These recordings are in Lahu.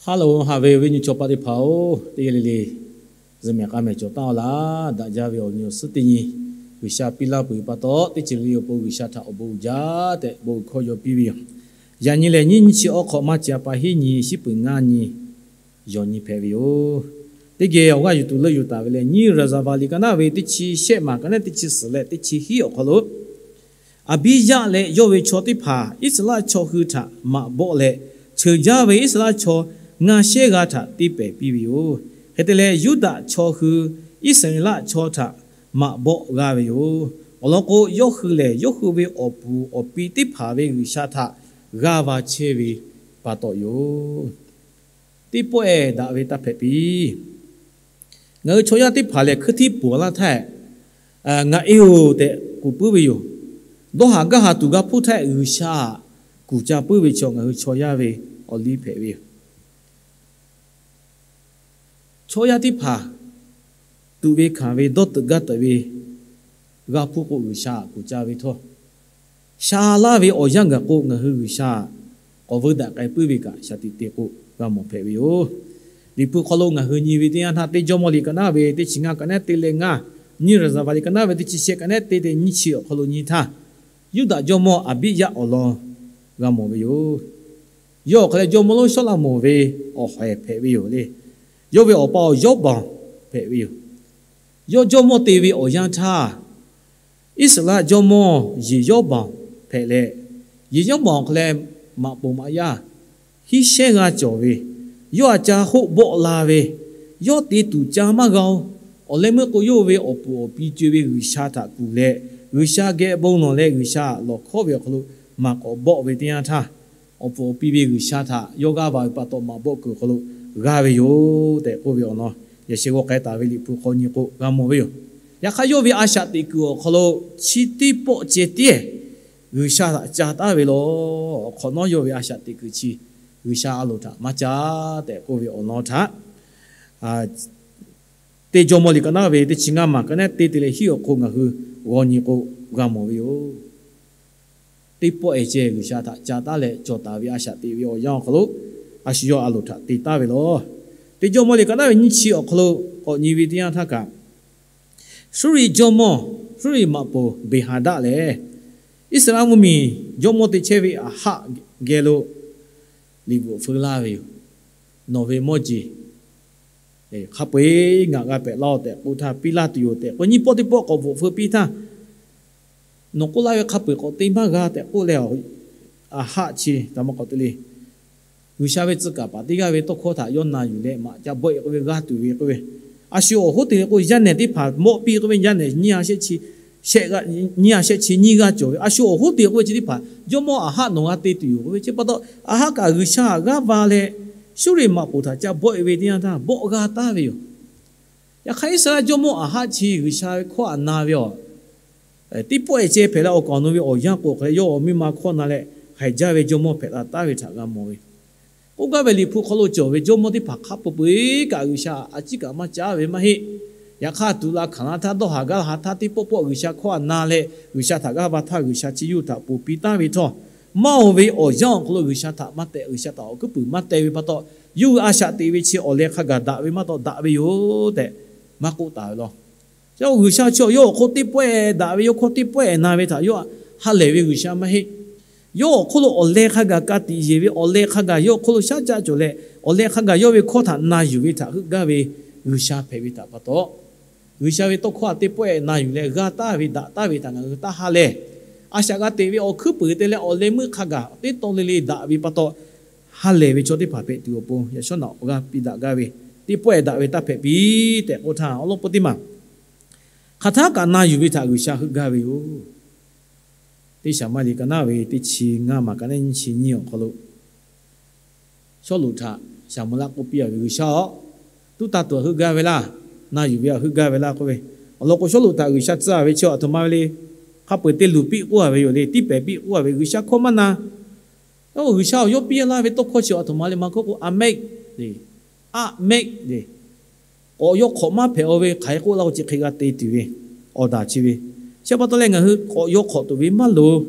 Haˉ loꞈ haꞈ ve awˬ viˉ nyi chaw paˆ teˇ hpaˍ-oˬ, teˇ g'aˇ le le zuhꞈ mehˍ k'a mehˍ cawˬ taˉ-aw laˇ. Daꞈ jaˇ ve awˬ nyi awˬ suhˉ teˇ nyi G'uiˬsha piˇ laˇ peuˬ ve pa taw, teˇ ceuˬ le le awˬ pon G'uiˬsha htaꞈ awˬ bon uiˍ jaˇ tehꞈ bon uiˍ hkawˇ yaw piˇ ve yoˬ. Yaꞈ nyi lehˬ, nyiˇ nyiˇ chi awˬ hk'awꞈ maˇ ca pa hiˉ nyi shiˉ peuˬ ngaˇ nyi yaw nyi hpehꞈ ve yoˬ. Teˇ geh awˬ g'aˇ yuˬ tuˬ leuˆ yuˬ taˍ ve lehˬ, nyiˇ Raˍzaˍvaˍ liꞈ ka naˉ ve teˇ chi shehˆ maˬ ka naˉ teˇ chi suhˍ leh teˇ chi hiˉ awˬ hk'aw lo, Aˍbiˇyaˆ leh yawˇ ve chaw teˇ hpaˍ Iˉsaˍreˍlaˆ chaw hui htaꞈ maꞈ bawˆ leh, cheuˬ jaˇ ve Iˉsaˍreˍlaˆ chaw ngaˇ shehˉ g'aˇ htaꞈ teˇ pehˍ piˇ ve yoˬ. Hk'e te leh, Yuˇdaꞈ chaw hui Iˉsaˍreˍlaˆ chaw htaꞈ maꞈ bawˆ g'aˇ ve yoˬ. Awˬ lawn k'o, yawˇ hui lehˬ yawˇ hui ve awˬ puˍ awˬ pi teˇ hpaˍ ve G'uiˬsha htaꞈ g'aˇ va chehˇ ve pa taw yoˬ. Teˇ pawˆ-ehˍ daꞈ ve taˇ hpehꞈ piˇ. Ngaˬ hui chaw yaˇ teˇ hpaˍ lehˬ, hkuiˉ tiˉ ponˬ laˇ htaˇ, ngaˬ e-oˬ tehꞈ kuˬ puiˉ ve yoˬ. Dawˇ haˍ gaˇ haˍ tuˬ g'a hpuˇ htaˇ, G'uiˬsha kuˬ ca puiˉ ve chaw ngaˬ hui chaw yaˇ ve awˬ liˇ hpehꞈ ve yoˬ. Chaw yaˇ teˇ hpaˍ tuꞈ ve hkanˍ ve dawˇ teuꞈ gaˇ teuꞈ ve g'a hpuˇ k'o, G'uiˬsha kuˬ ca ve htawˇ, sha laˇ ve awˬ yanˇ gaˬ k'o, ngaˬ hui G'uiˬsha k'awꞈ veu daꞈ k'ai puiˉ ve kaꞈ, shaˍ tiꞈ te k'o g'a mawˬ hpehꞈ ve yoˬ. Liꞈ hpu hk'aw lo ngaˬ hui nyi ve teˇ yanˇ htaˇ, Teˇ Jawˇmawˇ liꞈ ka naˉ ve teˇ chi ngaˇ ka naˉ te leh ngaˇ, nyiˇ Raˍzaˍvaˍ liꞈ ka naˉ ve teˇ chi shehˆ ka naˉ te te nyiˇ chi awˬ hk'aw lo nyi htaˇ, Yuˇdaꞈ jawˇmawˇ Aˍbiˇyaˆ awˬ lawn g'a mawˬ ve yoˬ. Yawˇ awˬ hk'aw leh jawˇmawˇ lonˉ Sawˉlaꞈmonˍ ve awˬ haiˬ hpehꞈ ve yoˬ le. Yawˇ ve awˬ pa awˬ Yawˇbanˍ hpehꞈ ve yoˬ. Yawˇ jawˇmawˇ te ve awˬ yanˇ htaˇ, Iˉsaˍreˍlaˆ jawˇmawˇ Yeˍyawˇbanˍ hpehꞈ leh, Yeˍyawˇbanˍ awˬ hk'aw leh maꞈ poˍ maꞈ yaˇ hiˉ shehˉ g'aˇ cawˬ ve, yawˇ a ca hoˆ bawˆ la ve, yawˇ te tuˬ ca maˇ g'a-oˬ. Awˬ leh meuˇ k'o, yawˇ ve awˬ puˍ awˬ pi co-e ve G'uiˬsha htaꞈ kuˬ leh, G'uiˬsha geh bon lawˬ leh G'uiˬsha lawˬ hkawˉ ve awˬ hk'aw lo maꞈ k'awꞈ bawˆ ve teˇ yanˇ htaˇ, awˬ puˍ awˬ pi ve G'uiˬsha htaꞈ yawˇ g'aˇ va ve pa taw maꞈ bawˆ kuiˬ awˬ hk'aw lo g'aˇ ve yoˬ tehꞈ k'oˆ ve awˬ lawn, yaꞈ sheh g'aw k'ai taˍ ve Liꞈ hpu hk'aw nyi k'o g'a mawˬ ve yoˬ. Yaꞈ hk'aˇ, yawˇ ve a shaꞈ teꞈ kuiˬ awˬ hk'aw lo chi teˇ pawˆ ceh tiˉ G'uiˬsha htaꞈ ca taˉ ve law. Awˬ hk'awꞈ nawˉ yawˇ ve a shaꞈ teꞈ kuiˬ chi G'uiˬsha a loˍ htaꞈ maˇ ca tehꞈ k'oˆ ve awˬ lawn htaꞈ Teˇ Jawˇmawˇ liꞈ ka naˉ ve teˇ chi ngaˇ maˬ ka naˉ te te leh hiˉ awˬ hk'aw ngaˬ hui g'aw nyi k'o g'a mawˬ ve yoˬ. Teˇ pawˆ-ehˍ ceh G'uiˬsha htaꞈ ca taˉ leh cawˬ taˍ ve a shaꞈ teꞈ ve awˬ yanˇ awˬ hk'aw lo, a shu yawˇ a loˍ htaꞈ te taˍ ve law. Teˇ Jawˇmawˇ liꞈ ka naˉ ve nyiˇ chi awˬ hk'aw lo k'awꞈ nyi ve teˇ yanˇ htaˇ kaꞈ, Suˇriˆ jawˇmawˇ, Suˇriˆ maꞈ poˍ Beˍhaˍdaˆ lehˬ, Iˉsaˍreˍlaˆ mvuhˇmiˬ jawˇmawˇ te chehˇ ve Aˍhaˆ geh lo liꞈ bvuhꞈ feu laˇ ve yoˬ. Nawˬ ve mawˇ jeˬ hk'a peu-eˬ ngaˬ g'a pehꞈ laˇ-oˬ tehꞈ k'oˆ htaˇ, piˇ laˇ tuˬ yoˬ tehꞈ k'oˆ, nyiˇ pawˆ teˇ pawˆ k'awꞈ bvuhꞈ feu piˇ htaˇ, nawˬ k'oˆ laˇ ve hk'a peu-eˬ k'awꞈ te maˇ g'a tehꞈ k'oˆ leh, Aˍhaˆ chi htaꞈ maˇ k'awꞈ te le. G'uiˬsha ve tcuh kaˍ paˍ teˇ g'aˇ ve tawˇ hkawˇ htaꞈ yawˇ na yuˬ leh maꞈ ca bawˆ-e k'oˆ ve g'aˇ tuˬ ve k'oˆ ve, a shu awˬ hoˉ te k'o yaˇ nehˬ teˇ hpaˍ mawˆ piˇ k'oˆ ve, yaˇ nehˬ nyiˇ ha shehˆ chi, nyiˇ ha shehˆ chi nyiˇ g'aˇ cawˬ ve, a shu awˬ hoˉ te k'oˆ ve chi teˇ hpaˍ jawˇmawˇ Aˍhaˆ nawˬ g'a te tuˬ yoˬ k'oˆ ve chi pa taw, Aˍhaˆ kaꞈ G'uiˬsha g'aˇ va leh, Suˇriˆ maꞈ poˍ htaꞈ ca bawˆ-e ve teˇ yanˇ htaˇ bawˆ g'a taˍ ve yoˬ. Yaꞈ hk'aˇ, Iˉsaˍreˍlaˆ jawˇmawˇ Aˍhaˆ chi G'uiˬsha ve hkawˇ htaꞈ na ve awˬ teˇ pawˆ-ehˍ ceh hpehꞈ leh, awˬ kaˍ awˬ nu ve awˬ yanˇ k'o hk'a leh yawˇ awˬ miˇ ma hkawˇ na leh haiˬ jaˇ ve jawˇmawˇ hpehꞈ la taˍ ve htaꞈ g'a mawˬ ve. K'oˆ gaˇ ve Liꞈ hpu hk'aw lo cawˬ ve jawˇmawˇ teˇ hpaˍ hk'a peu-eˬ kaꞈ G'uiˬsha a ciˉ kaꞈ maˇ caˉ ve maˇ heˆ. Yaꞈ hk'aˇ, tuꞈ la hkanˍ la htaˇ, dawˇ haˍ gaˇ la htaˇ, teˇ pawˆ pawˆ G'uiˬsha hkawˇ htaꞈ na leh G'uiˬsha htaꞈ g'aˇ va htaˇ, G'uiˬsha chi yawˇ hui htaꞈ ponˬ piˇ taˍ ve htawˇ, maˇ oˬ ve awˬ yanˇ awˬ hk'aw lo G'uiˬsha htaꞈ maˇ teh, G'uiˬsha htaꞈ awˬ hkuiˉ puiˍ maˇ teh ve pa taw, yawˇ hui a shaꞈ teꞈ ve chi awˬ leh hk'a gaˬ daꞈ ve maˇ taw daꞈ ve yoˬ tehꞈ maˇ k'oˆ taˍ ve law. Chi G'uiˬsha chi yawˇ awˬ hk'oˆ teˇ pawˆ-ehˍ daꞈ ve, yawˇ hkawˇ teˇ pawˆ-ehˍ na ve htaꞈ yawˇ ha lehˬ ve G'uiˬsha maˇ heˆ. Yawˇ awˬ hk'oˆ lo awˬ leh hk'a gaˬ ka tiꞈ yeˬ ve, awˬ leh hk'a gaˬ yawˇ awˬ hk'oˆ lo shaˉ caˆ cawˬ leh, awˬ leh hk'a gaˬ yawˇ ve hkawˇ htaꞈ na yuˬ ve htaꞈ heuˆ gaˇ ve G'uiˬsha hpehꞈ ve htaꞈ pa taw, G'uiˬsha ve tawˇ hkawˇ htaꞈ teˇ pawˆ-ehˍ na yuˬ leh g'a taˍ ve daꞈ taˍ ve htaꞈ ngaˬ hui taˇ ha lehˬ, a shaꞈ g'a teꞈ ve awˬ hkuiˉ puiˍ te leh awˬ leh meuˇ hk'a gaˬ teˇ taw le le daꞈ ve pa taw, ha lehˬ ve chaw teˇ hpaˍ hpehꞈ tuˬ awˬ pon yaꞈ shawˉ naꞈ awˬ g'aˇ piˇ daꞈ gaˇ ve, teˇ pawˆ-ehˍ daꞈ ve taˇ hpehꞈ piˇ tehꞈ k'oˆ htaˇ, awˬ lawn peuˬ teˇ maˬ hk'aˬ htaˇ kaꞈ na yuˬ ve htaꞈ G'uiˬsha heuˆ gaˇ ve yoˬ. Teˇ Saˍmaˍriˆ ka naˉ ve teˇ chi ngaˇ maˬ ka naˉ nyiˇ chi nyiˇ awˬ hk'aw lo, Sawˉluꞈ htaꞈ Saˍmuˍlaˆ k'oˆ piˇ-a ve, G'uiˬsha-oˬ, tuˉ taˇ tuˬ htaꞈ heuˆ gaˇ ve laˇ, na yuˬ ve htaꞈ heuˆ gaˇ ve laˇ k'oˆ ve. Awˬ lawn k'o, Sawˉluꞈ htaꞈ G'uiˬsha tcuh-a ve chi aˬ htoꞈ ma ve le. Hk'a peu-eˬ te luˬ piˇ k'oˆ-a ve yoˬ le, tiˉ pehˍ piˇ k'oˆ-a ve, G'uiˬsha hkawˇ maˇ na. G'uiˬsha awˬ yawˇ piˇ laˇ ve tawˇ hkawˇ chi aˬ htoꞈ ma le, maˇ k'oˆ k'o, a mehˆ le, a mehˆ le, k'awꞈ yawˇ hk'awꞈ maˇ hpehꞈ-aw ve, hk'aˬ hk'e k'oˆ laˇ k'o chi hk'e g'a te tuˬ ve, awˬ daꞈ chi ve. Chi pa taw leh ngaˬ hui k'awꞈ yawˇ hk'awꞈ tuˬ ve maˇ loˍ.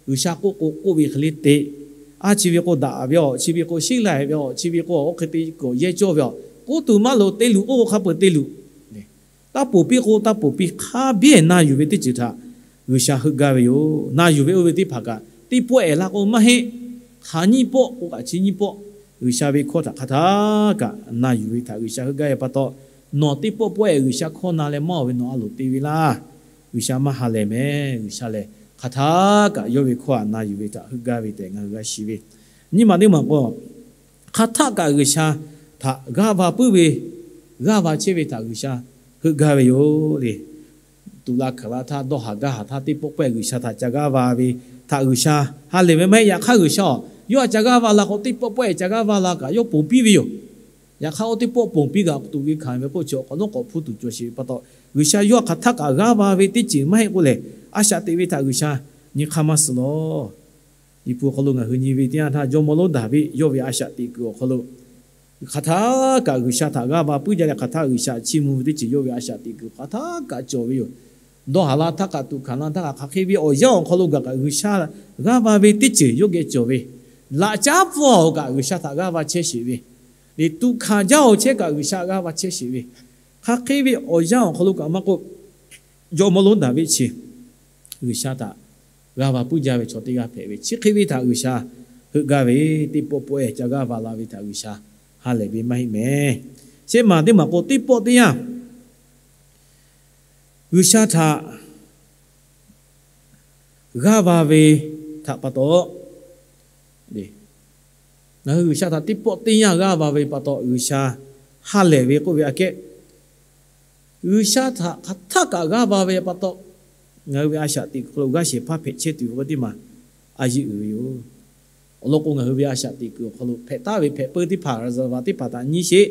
G'uiˬsha k'oˆ k'o k'oˆ ve hk'e le te. A, chi ve k'o daꞈ ve awˬ, chi ve k'o sheˉ lai ve awˬ, chi ve k'o oˇ hk'e te kuiˬ yehˇ cawˇ ve awˬ, k'oˆ tuˬ maˇ loˍ, te luˬ k'oˆ k'o hk'a peuˬ te luˬ. Taˇ ponˬ piˇ k'o taˇ ponˬ piˇ, hk'a biˇ na yuˬ ve teˇ ceuˬ htaꞈ G'uiˬsha heuˆ gaˇ ve yoˬ. Na yuˬ ve oˇ ve teˇ hpaˍ kaꞈ teˇ pawˆ ehˍ la k'o maˇ heˆ. Hk'aˬ nyiˇ pawˆ k'o kaꞈ chi nyiˇ pawˆ, G'uiˬsha ve hkawˇ htaꞈ hk'aˬ htaˇ kaꞈ na yuˬ ve htaꞈ G'uiˬsha heuˆ gaˇ ve pa taw, nawˬ teˇ pawˆ pawˆ ehˍ G'uiˬsha hkawˇ na leh maˇ oˬ ve nawˬ a loˍ te ve laˇ. G'uiˬsha maˇ ha lehˬ mehˍ. G'uiˬsha lehˬ hk'aˬ htaˇ kaꞈ yawˇ ve hkawˇ htaꞈ na yuˬ ve htaꞈ heuˆ gaˇ ve tehꞈ ngaˬ hui g'a shiˍ ve. Nyiˇ maˬ teˇ maˬ k'o, hk'aˬ htaˆ kaꞈ G'uiˬsha htaꞈ g'aˇ va puiˉ ve, g'aˇ va chehˇ ve htaꞈ G'uiˬsha heuˆ gaˇ ve yoˬ le. Tuꞈ la hkaˍ la htaˇ, dawˇ haˍ gaˇ haˍ htaˇ, teˇ pawˆ pawˆ ehˍ G'uiˬsha htaꞈ ca g'aˇ va ve htaꞈ G'uiˬsha ha lehˬ ve maˇ heˆ. Yaꞈ hk'aˇ G'uiˬsha awˬ yawˇ htaꞈ ca g'aˇ va la k'o, teˇ pawˆ pawˆ ehˍ ca g'aˇ va la kaꞈ yawˇ ponˬ piˇ ve yoˬ. Yaꞈ hk'aˇ oˇ teˇ pawˆ ponˬ piˇ g'a tuˬ ve hkanˍ ve k'oˆ chi awˬ hk'awꞈ nawˉ k'awꞈ hpuˇ tuˬ cawˬ sheˍ ve pa taw, G'uiˬsha yawˇ htaꞈ hk'aˬ htaˆ kaꞈ g'aˇ va ve teˇ ceuˬ maˇ heˆ k'oˆ lehˬ, a shaꞈ teꞈ ve htaꞈ G'uiˬsha nyi hk'aˇ maˇ suh lawˬ. Liꞈ hpu awˬ hk'aw lo ngaˬ hui nyi ve teˇ yanˇ htaˇ, jawˇmawˇ lonˉ Daˍviˆ yawˇ ve a shaꞈ teꞈ kuiˬ awˬ hk'aw lo hk'aˬ htaˇ kaꞈ G'uiˬsha htaꞈ g'aˇ va puiˉ jaˇ leh hk'aˬ htaˇ G'uiˬsha chiˇ mvuh ve teˇ ceuˬ yawˇ ve a shaꞈ teꞈ kuiˬ hk'aˬ htaˇ kaꞈ cawˬ ve yoˬ. Dawˇ haˍ la htaˇ kaꞈ, tuꞈ hkanˍ la htaˇ kaꞈ, hk'aˬ hk'e ve awˬ yanˇ awˬ hk'aw lo gaˬ kaꞈ G'uiˬsha g'aˇ va ve teˇ ceuˬ yawˇ geh cawˬ ve, laꞈ caˉ pfuhˇ awˬ kaꞈ G'uiˬsha htaꞈ g'aˇ va chehˇ sheˍ ve, liꞈ tuꞈ hkanˍ jaˇ awˬ chehˇ kaꞈ G'uiˬsha g'aˇ va chehˇ sheˍ ve, hk'aˬ hk'e ve awˬ yanˇ awˬ hk'aw lo kaꞈ maˇ k'oˆ, jawˇmawˇ lonˉ Daˍviˆ chi G'uiˬsha htaꞈ g'aˇ va puiˉ jaˇ ve chaw teˇ g'aˇ hpehꞈ ve, chi hk'e ve htaꞈ G'uiˬsha heuˆ gaˇ ve, teˇ pawˆ pawˆ ehˍ ca g'aˇ va la ve htaꞈ G'uiˬsha ha lehˬ ve maˇ heˆ mehˍ. Shehˆ maˬ teˇ maˬ k'o, teˇ pawˆ teˇ yanˇ G'uiˬsha htaꞈ g'aˇ va ve htaꞈ pa taw, ngaˬ hui G'uiˬsha htaꞈ teˇ pawˆ teˇ yanˇ g'aˇ va ve pa taw G'uiˬsha ha lehˬ ve k'oˆ ve aꞈ kehˉ, G'uiˬsha htaꞈ hk'aˬ htaˆ kaꞈ g'aˇ va ve pa taw, ngaˬ hui ve a shaꞈ teꞈ kuiˬ hk'aw lo g'aˇ shehˍ hpaˇ hpehꞈ chehˇ tuˬ ve k'o teˇ maˬ a yeˇ uiˍ ve yoˬ. Awˬ lawn k'o, ngaˬ hui ve a shaꞈ teꞈ kuiˬ awˬ hk'aw lo hpehꞈ taˍ ve hpehꞈ peu teˇ hpaˍ, raˍzaˍvaˍ teˇ hpaˍ htaꞈ nyi sheˍ.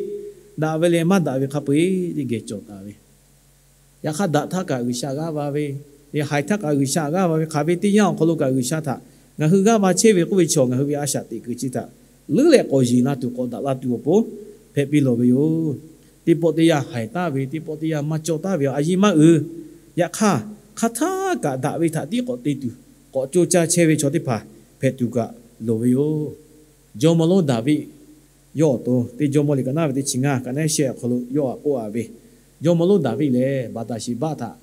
Daꞈ ve leh maˇ daꞈ ve hk'a peu-eˬ teˇ geh cawˬ taˍ ve. Yaꞈ hk'aˇ daꞈ htaˇ kaꞈ G'uiˬsha g'aˇ va ve, haiˬ htaˇ kaꞈ G'uiˬsha g'aˇ va ve, hk'aˬ ve teˇ yanˇ awˬ hk'aw lo kaꞈ G'uiˬsha htaꞈ ngaˬ hui g'aˇ va chehˇ ve k'oˆ ve chaw, ngaˬ hui ve a shaꞈ teꞈ kuiˬ chi htaꞈ leuˉ leh k'awꞈ yeˬ la tuˬ, k'awꞈ daꞈ la tuˬ awˬ pon hpehꞈ piˇ lawˬ ve yoˬ. Teˇ pawˆ teˇ yanˇ haiˬ taˍ ve, teˇ pawˆ teˇ yanˇ maˇ cawˇ taˍ ve a yeˇ maˇ uiˍ. Yaꞈ hk'aˇ, hk'aˬ htaˆ kaꞈ daꞈ ve htaꞈ tiˉ k'awꞈ te tuˬ, k'awꞈ co caˇ chehˇ ve chaw teˇ hpaˍ hpehꞈ tuˬ kaꞈ loˍ ve yoˬ. Jawˇmawˇ lonˉ Daˍviˆ yawˇ awˬ to teˇ Jawˇmawˇ liꞈ ka naˉ ve teˇ chi ngaˇ, ka naˉ shehˆ awˬ hk'aw lo yawˇ htaꞈ k'oˆ a ve, jawˇmawˇ lonˉ Daˍviˆ lehˬ Baˍtaˍsheˍbaˆ htaꞈ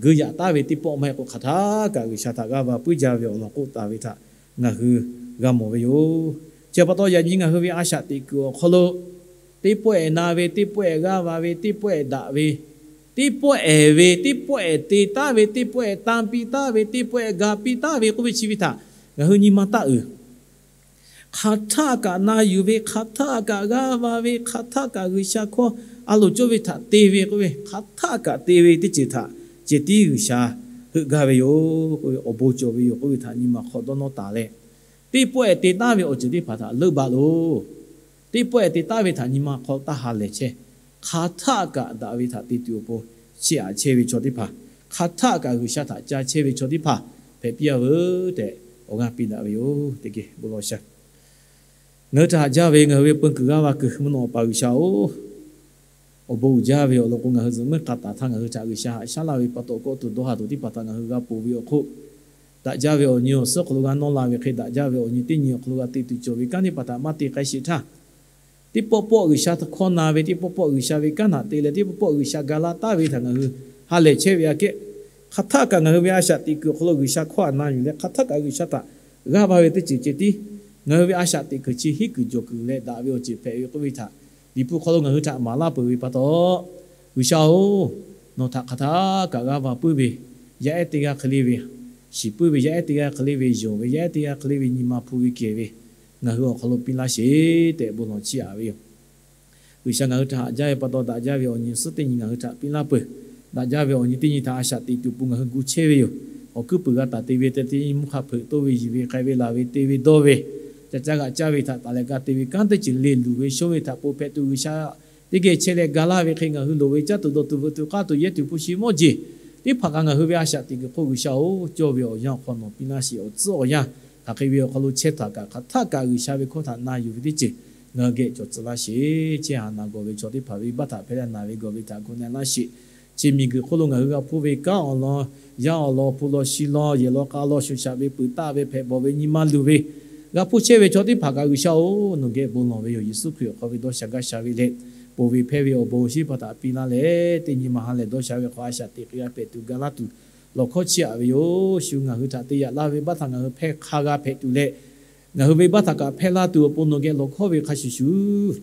geu yaꞈ taˍ ve teˇ pawˆ maˇ heˆ k'o, hk'aˬ htaˆ kaꞈ G'uiˬsha htaꞈ g'aˇ va puiˉ jaˇ ve awˬ lawn k'oˆ taˍ ve htaꞈ ngaˬ hui g'a mawˬ ve yoˬ. Chi pa taw yaꞈ nyi ngaˬ hui ve a shaꞈ teꞈ kuiˬ awˬ hk'aw lo teˇ pawˆ ehˍ na ve, teˇ pawˆ ehˍ g'aˇ va ve, teˇ pawˆ ehˍ daꞈ ve, teˇ pawˆ ehˍ ve, teˇ pawˆ ehˍ te taˍ ve, teˇ pawˆ ehˍ tanˇ piˇ taˍ ve, teˇ pawˆ ehˍ ga piˇ taˍ ve k'oˆ ve chi ve htaꞈ ngaˬ hui nyi ma taˇ uiˍ. Hk'aˬ htaˆ kaꞈ na yuˬ ve, hk'aˬ htaˆ kaꞈ g'aˇ va ve, hk'aˬ htaˆ kaꞈ G'uiˬsha hkawˇ a loˍ cawˇ ve htaꞈ te ve k'oˆ ve, hk'aˬ htaˆ kaꞈ te ve teˇ ceuˬ htaꞈ ceh tiˉ G'uiˬsha heuˆ gaˇ ve yoˬ k'oˆ ve, awˬ bon cawˬ ve yoˬ k'oˆ ve htaꞈ nyi ma hk'aw dawˇ nawˇ taˍ leh, teˇ pawˆ ehˍ te taˍ ve awˬ ceuˬ teˇ hpaˍ htaꞈ leuˆ baˆ loˬ. Teˇ pawˆ ehˍ te taˍ ve htaꞈ nyi ma hk'aw taˇ ha lehˬ chehˇ. Hk'aˬ htaˆ kaꞈ daꞈ ve htaꞈ te tuˬ awˬ pon chiˇ aꞈ chehˇ ve chaw teˇ hpaˍ, hk'aˬ htaˆ kaꞈ G'uiˬsha htaꞈ ca chehˇ ve chaw teˇ hpaˍ hpehꞈ piˇ a veuˬ tehꞈ awˬ g'aˇ piˇ daꞈ ve yoˬ. Teˇ geh bon lawˬ sha. Ngaˬ hui htaꞈ haꞈ jaˇ ve ngaˬ hui ve peu kuiˬ g'aˇ va kuiˬ mvuhˇ naw awˬ pa G'uiˬsha-oˬ, awˬ bon uiˍ jaˇ ve awˬ lawn k'o, ngaˬ hui zuhꞈ meuˇ hk'a taˍ htaˇ ngaˬ hui htaꞈ G'uiˬsha haꞈ shaˉ laˇ ve pa taw, kawˆ tuˬ dawˇ haˍ tuˬ teˇ hpaˍ htaꞈ ngaˬ hui g'a ponˬ ve awˬ hk'oˆ, daꞈ jaˇ ve awˬ nyi awˬ suhˉ hk'aw lo g'a nawˇ la ve hk'e, daꞈ jaˇ ve awˬ nyi teˇ nyi awˬ hk'aw lo g'a te tuˬ cawˬ ve kanˉ teˇ hpaˍ htaꞈ maˇ te k'ai sheˍ htaˇ, teˇ pawˆ pawˆ G'uiˬsha hkawˇ na ve, teˇ pawˆ pawˆ G'uiˬsha ve kanˉ htaꞈ te leh, teˇ pawˆ pawˆ G'uiˬsha ga laˇ taˍ ve htaꞈ ngaˬ hui ha lehˬ chehˇ ve aꞈ kehˉ, hk'aˬ htaˆ kaꞈ ngaˬ hui ve a shaꞈ teꞈ kuiˬ awˬ hk'aw lo G'uiˬsha hkawˇ htaꞈ na yuˬ leh, hk'aˬ htaˆ kaꞈ G'uiˬsha htaꞈ g'aˇ va ve teˇ ceuˬ ceh tiˉ ngaˬ hui ve a shaꞈ teꞈ kuiˬ chi hiˉ kuiˬ jawˬ kuiˬ leh daꞈ ve awˬ ceuˬ hpehꞈ ve k'oˆ ve htaꞈ Liꞈ hpu hk'aw lo ngaˬ hui htaꞈ maˍ laˇ peuˬ ve pa taw, G'uiˬsha-oˬ, nawˬ htaꞈ hk'aˬ htaˆ kaꞈ g'aˇ va puiˉ ve, yaˇ ehˉ teˇ g'aˇ hk'e le ve shiˍ puiˉ ve, yaˇ ehˉ teˇ g'aˇ hk'e le ve yonˍ ve, yaˇ ehˉ teˇ g'aˇ hk'e le ve nyi ma hpu ve kehˬ ve, ngaˬ hui awˬ hk'aw lo piˇ laˇ sheˍ tehꞈ bon lawˬ chiˇ aꞈ ve yoˬ. G'uiˬsha ngaˬ hui htaꞈ haꞈ jaˇ ve pa taw, daꞈ jaˇ ve awˬ nyi awˬ suhˉ teˇ nyi ngaˬ hui htaꞈ piˇ laˇ peuˬ. Daꞈ jaˇ ve awˬ nyi teˇ nyi htaꞈ a shaꞈ teꞈ tuˬ pon ngaˬ hui gu chehˇ ve yoˬ. Awˬ hkuiˉ puiˍ g'a taˍ te ve, te teˇ nyi mvuhˇ hk'a hpeuꞈ toˇ ve, yiˬ ve k'ai ve laˬ ve te ve dawˇ ve, ca caˇ g'aꞈ caˇ ve htaꞈ taˍ leh ga te ve kanˉ teˇ ceuˬ le luˬ ve shonˇ ve htaꞈ po hpehꞈ tuˬ G'uiˬsha teˇ geh chehˇ leh ga laˇ ve hk'e, ngaˬ hui loˍ ve caˇ tuˬ dawˬ tuˬ veuꞈ tuˬ k'aˇ tuˬ yehˇ tuˬ hpu shi mawˇ jeˬ teˇ hpaˍ kaꞈ ngaˬ hui ve a shaꞈ teꞈ kuiˬ hk'oˆ G'uiˬsha-oˬ, cawˇ ve awˬ yanˇ awˬ hk'aw nawˬ piˇ laˇ sheˍ. Awˬ tcuhˉ awˬ yanˇ hk'aˬ hk'e ve awˬ hk'aw lo chehˇ htaꞈ kaꞈ hk'aˬ htaˆ kaꞈ G'uiˬsha ve hkawˇ htaꞈ na yuˬ ve teˇ ceuˬ ngaˬ hui geh cawˬ tcuh laˇ sheˍ. Chehˇ haˍ naˬ gawˬ ve chaw teˇ hpaˍ ve venˇbaˆ htaꞈ hpehˇ leh naˬ ve gawˬ ve htaꞈ gu na laˇ sheˍ. Chi miˬguiˬ hk'oˆ lo ngaˬ hui g'a hpuˇ ve kanˉ awˬ lawn, yaˇ awˬ lawn, hpu lawn shi lawn, yehˬ lawn k'a lawn, shuˍ shaꞈ ve, peuˬ taˆ ve, hpehꞈ bawˬ ve, nyi ma luˬ ve, g'a hpuˇ chehˇ ve chaw teˇ hpaˍ kaꞈ G'uiˬsha-oˬ, nawˬ geh bon lawˬ ve yoˬ. Yeˍsuˆ Hkriꞈ awˬ hk'aw ve dawˇ sha gaˇ sha ve leh, ponˬ ve hpehˇ ve awˬ bon awˬ shinˉ hpaˇ htaꞈ piˇ laˇ leh, teˇ nyi ma ha lehˬ dawˇ sha ve hk'aw a shaꞈ teꞈ k'ai g'a hpehꞈ tuˬ ga laˇ tuˬ, lawˬ hkawˇ chiˇ aꞈ ve yoˬ. Shu ngaˬ hui htaꞈ te yaꞈ laˇ ve venˇbaˆ htaꞈ ngaˬ hui hpehˇ hk'a g'a hpehꞈ tuˬ leh, ngaˬ hui venˇbaˆ htaꞈ kaꞈ hpehˇ laˇ tuˬ awˬ pon nawˬ geh lawˬ hkawˇ ve hk'a shuˍ shuˍ,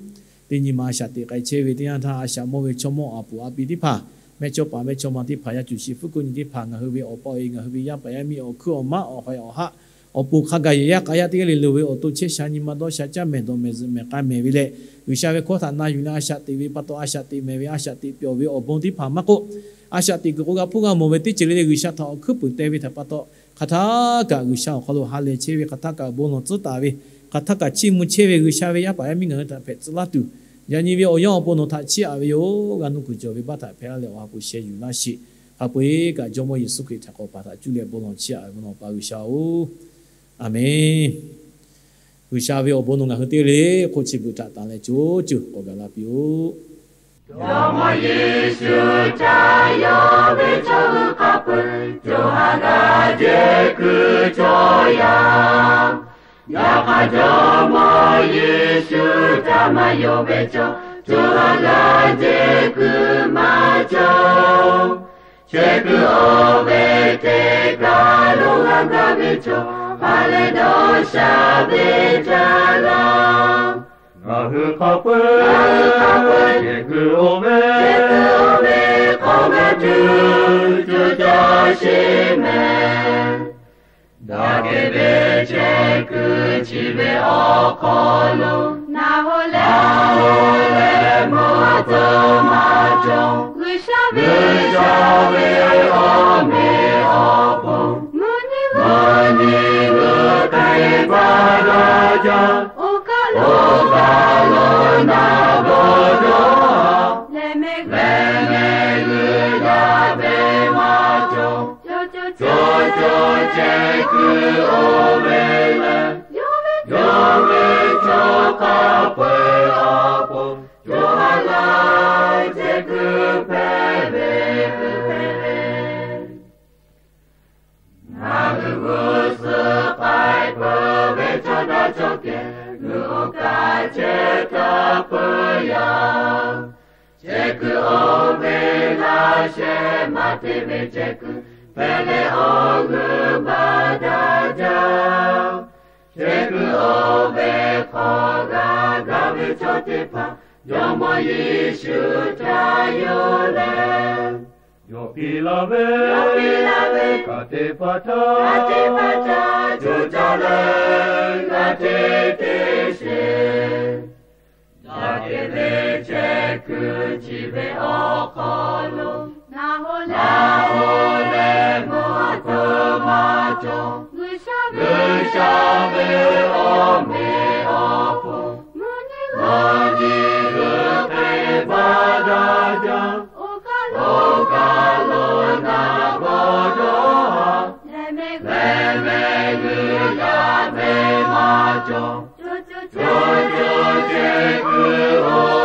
teˇ nyi ma a shaꞈ teꞈ k'ai chehˇ ve teˇ yanˇ htaˇ, a shaꞈ mawˇ ve chaw mawˇ aˬ puˍ aˍ pi teˇ hpaˍ, mehˇchawˇpaˍ mehˇchawˇma teˇ hpaˍ, yaˇ cuˬ shiˍ fuˉ kuˆ nyi teˇ hpaˍ, ngaˬ hui ve awˬ pa awˬ e, ngaˬ hui ve yaˇ paˍ yaˇ miˇ awˬ hkuiˉ awˬ maˉ awˬ haiˬ awˬ haˆ, awˬ pon hk'a gaˬ yehˬ yaˇ k'a yaˇ teˇ g'aˇ le loˍ ve awˬ to chehˇ sha nyi ma dawˇ sha caˇ mehˍ dawˬ mehˍ zuhꞈ mehˍ k'ai mehˍ ve leh, G'uiˬsha ve hkawˇ htaꞈ na yuˬ leh a shaꞈ teꞈ ve pa taw, a shaꞈ teꞈ mehˍ ve, a shaꞈ teꞈ pyawˬ ve awˬ bon teˇ hpaˍ maˇ k'oˆ, a shaꞈ teꞈ kuiˬ k'o g'a hpuˇ g'a mawˬ ve teˇ ceuˬ le le G'uiˬsha htaꞈ awˬ hkuiˉ puiˍ teh ve htaꞈ pa taw, hk'aˬ htaˇ kaꞈ G'uiˬsha awˬ hk'aw lo ha lehˬ chehˇ ve, hk'aˬ htaˇ kaꞈ bon lawˬ tcuhˉ taˍ ve, hk'aˬ htaˇ kaꞈ chiˇ mvuh chehˇ ve G'uiˬsha ve yaˇ paˍ yaˇ miˇ ngaˬ hui htaꞈ hpehꞈ tcuh laˇ tuˬ, yaꞈ nyi ve awˬ yanˇ awˬ pon nawˬ htaꞈ chiˇ aꞈ ve yoˬ. G'a nuˇ kuiˬ cawˬ ve baˆ htaꞈ hpehˇ laˇ leh awˬ ha hpu sheh yuˬ laˇ sheˍ. Hk'a peu-eˬ kaꞈ Jawˇmawˇ Yeˍsuˆ Hkriꞈ htaꞈ k'awꞈ paˍ htaꞈ cuˇ leh bon lawˬ chiˇ aꞈ ve bon lawˬ pa G'uiˬsha-oˬ, Aˍmenˍ. G'uiˬsha ve awˬ bon nawˬ ngaˬ hui teˇ g'aˇ le hk'oˆ chi beuꞈ htaꞈ tanˍ leh co cuˬ k'awꞈ gaˬ la piˇ-oˆ. Jawˇmawˇ Yeˍsuˆ ca yawˇ ve chaw hui hk'a peu-eˬ co ha g'a jehˬ kuiˬ cawˬ yaˇ. Yaꞈ hk'aˇ Jawˇmawˇ Yeˍsuˆ ca maˇ yawˇ ve chaw, co ha g'a jehˬ kuiˬ maˇ cawˬ. Chehˇ kuiˬ oˇ ve teˇ kaˬ lo g'a gaˇ ve chaw, ha leh dawˇ sha ve caˇ laˇ. Ngaˬ hui hk'a peu-eˬ chehˇ kuiˬ oˇ ve, chehˇ kuiˬ oˇ ve hk'aw g'a tuˬ co caˇ sheˍ mehˍ. Daꞈ kehˬ ve chehˇ kuiˬ chi ve awˬ hk'aw lo, na ho leh, na ho leh mawˇ tcuh maˇ cawˬ. G'uiˬsha ve, G'uiˬsha ve awˬ meꞈ awˬ hponˇ, mvuhˇ nyi, mvuhˇ nyi g'uiˬ hk'e baˬ daꞈ jaˇ. Oˇ kaˬ lo, oˇ kaˬ lo na g'awˬ dawˇ. Lehˬ mehˍ, lehˬ mehˍ g'uiˬ yaˇ ve maˇ cawˬ. Cawˬ cawˬ cawˬ cawˬ chehˇ kuiˬ oˇ ve lehˬ, yawˇ ve, yawˇ ve chaw hk'a peu-eˬ awˬ pon co ha laˇ chehˇ kuiˬ hpehꞈ ve, hpehꞈ ve. Ngaˬ hui g'uˇ suhˍ k'ai peuˬ ve chaw daꞈ chaw kehˬ g'uiˬ oˇ kaꞈ chehˇ taˍ peuˬ yaˇ. Chehˇ kuiˬ oˇ ve laˇ shehˍ maˇ te ve chehˇ kuiˬ hpehꞈ leh awˬ g'uiˬ baˬ daꞈ jaˇ. Chehˇ kuiˬ oˇ ve hk'aw g'a gaˇ ve chaw teˇ hpaˍ Jawˇmawˇ Yeˍsuˆ htaꞈ yonˍ leh, yawˇ piˇ laˇ ve, yawˇ piˇ laˇ ve kanˉ te pa htaˇ, kanˉ te pa htaˇ co caˇ leh g'a te te sheˍ. Daꞈ kehˬ ve chehˇ kuiˬ chi ve awˬ hk'aw lo, na ho leh, na ho leh mawˇ tcuh maˇ cawˬ. G'uiˬsha ve, G'uiˬsha ve awˬ meꞈ awˬ hponˇ, mvuhˇ nyi g'uiˬ hk'e baˬ daꞈ jaˇ. Oˇ kaˬ lo na g'awˬ dawˇ. Lehˬ mehˍ, lehˬ mehˍ g'uiˬ yaˇ ve maˇ cawˬ. Cawˬ cawˬ cawˬ chehˇ kuiˬ oˇ